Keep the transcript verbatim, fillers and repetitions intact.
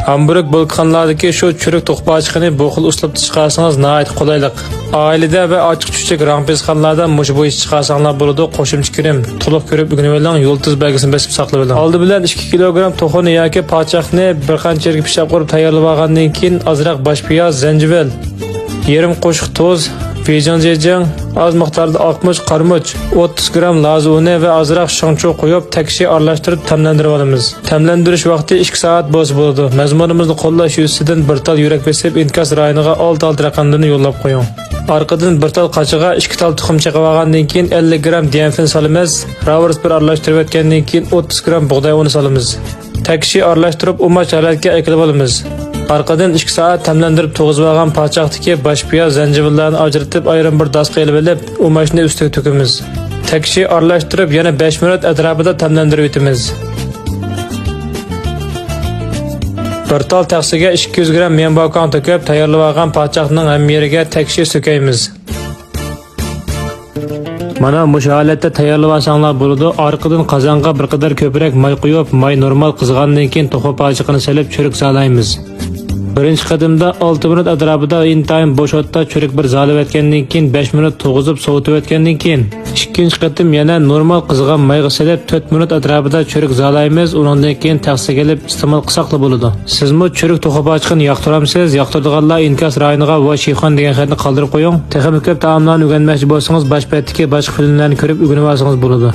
ھامبۇرگ بولكىخانىلاردىكى شۇ چۈرۈك توخۇ پاچىقىنى بۇ خىل ئۇسلۇبتا چىقارسىڭىز ناھايىتى قولايلىق. ئائىلىدە ۋە ئاچچىق-چۈچۈك راڭپىز خانىلاردا مۇشۇ بويىچە چىقارساڭلار بولىدۇ، قوشۇمچە كىرىم. تولۇق كۆرۈپ ئۆگىنىۋېلىڭ، يۇلتۇز بەلگىسىنى بېسىپ ساقلىۋېلىڭ. ئالدى بىلەن ئىككى كىلوگرام توخۇنى ياكى پاچاقنى بىر قانچە يەرگە پىششاق ئۇرۇپ تەييارلىۋالغاندىن كېيىن، ئازراق باش پىياز، زەنجىۋىل، يېرىم قوشۇق تۇز، بېيجىڭ جېجىڭ، ئاز مىقداردا ئاقمۇچ، قارىمۇچ، ئوتتۇز گرام لازا ئۇنى ۋە ئازراق شېڭچۇ قويۇپ، تەكشى ئارىلاشتۇرۇپ تەملەندۈرۈۋالىمىز. تەملەندۈرۈش ۋاقتى ئىككى سائەت بولسا بولىدۇ. مەزمۇنىمىزنى قوللاش يۈزىسىدىن بىر تال يۈرەك بېسىپ، ئىنكاس رايونىغا ئالتە ئالتە رەقەملىرىنى يوللاپ قويۇڭ. ئارقىدىن بىر تال قاچىغا ئىككى تال تۇخۇم چېقىۋالغاندىن كېيىن، ئەللىك گرام دىيەنفېن سالىمىز. راۋۇرۇس بىر ئارىلاشتۇرۇۋەتكەندىن كېيىن، ئوتتۇز گرام بۇغداي ئۇنى سالىمىز. تەكشى ئارىلاشتۇرۇپ، ئۇماچ ھالەتكە ئەكېلىۋالىمىز. ئارقىدىن ئىككى سائەت تەملەندۈرۈپ توغرىزىۋالغان پاچاقتىكى باش پىياز، زەنجىۋىللارنى ئاجرىتىپ، ئايرىم بىر داسقا ئېلىۋېلىپ، ئۇماچنى ئۈستىگە تۆكىمىز. تەكشى ئارىلاشتۇرۇپ، يەنە بەش مىنۇت ئەتراپىدا تەملەندۈرۈۋېتىمىز. بىر تال تەخسىگە ئىككى يۈز گرام ميەنباكاڭ تۆكۈپ، تەييارلىۋالغان پاچاقنىڭ ھەممە يېرىگە تەكشى سۆكەيمىز. مانا مۇشۇ ھالەتتە تەييارلىۋالساڭلار بولىدۇ. ئارقىدىن قازانغا بىر قەدەر كۆپرەك ماي قۇيۇپ، ماي نورمال قىزغاندىن كېيىن توخۇ پاچىقىنى سېلىپ چۈرۈك زالايمىز. بىرىنچى قېتىمدا ئالتە مىنۇت ئەتراپىدا ئىنتايىن بوش ئوتتا چۈرۈك بىر زالاۋەتكەندىن كېيىن، بەش مىنۇت توغرىزىپ سوۋۇتۇۋەتكەندىن كېيىن، ئىككىنچى قېتىم يەنە نورمال قىزغان مايغا سېلىپ تۆت مىنۇت ئەتراپىدا چۈرۈك زالايمىز. ئۇنىڭدىن كېيىن تەخسىگە ئېلىپ ئىستېمال قىلساقلا بولىدۇ. سىزمۇ چۈرۈك توخۇ پاچىقىنى ياقتۇرامسىز؟ ياقتۇرىدىغانلار ئىنكاس رايونىغا ۋو شىخۇەن دېگەن خەتنى قالدۇرۇپ قويۇڭ. تېخىمۇ كۆپ تائاملارنى ئۆگەنمەكچى بولسىڭىز، باش بەتتىكى باشقا فىلىملەرنى كۆرۈپ ئۆگىنىۋالسىڭىز بولىدۇ.